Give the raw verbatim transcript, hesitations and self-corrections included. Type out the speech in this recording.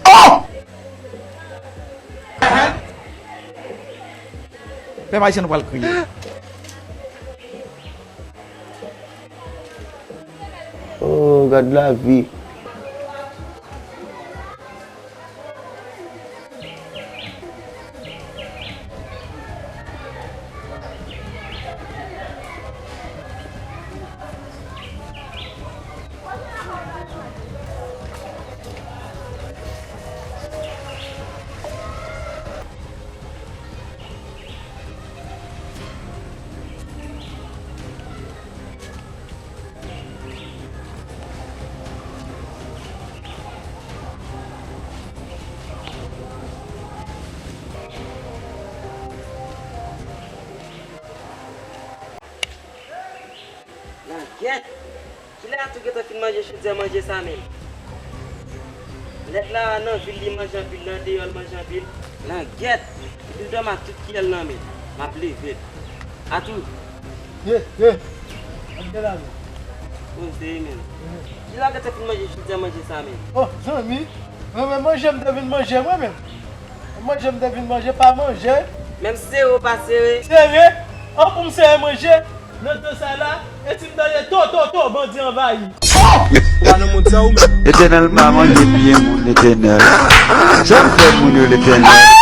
Oh! Pèp ayisyen, nou pral kriye. Oh, gad lavi. Langèt! Kilè Atou gentan fin manje chodyè manje sa menm? Nèg la nan vil li manje anpil, nan deyò l manje anpil. Langèt! Epi l dòmi ak tout kiyè l nan men l. M ap leve l. Atou! Ye, ye! Ap de la men. Poze menm. Kilè w gentan fin manje chodyè manje sa menm? Oh, zanmi! Mwen menm manje m te vin manje mwen menm. Manje m te vin manje, pa manje. Menm sere w pa sere. Sere? An pou m sere manje? Nan tan sa la, e si m tande to, to, to, bandi anvayi. Ou pa nan mond sa ou menm. Letènèl pa manje pye moun, Letènèl. Sa m fè moun yo, Letènèl?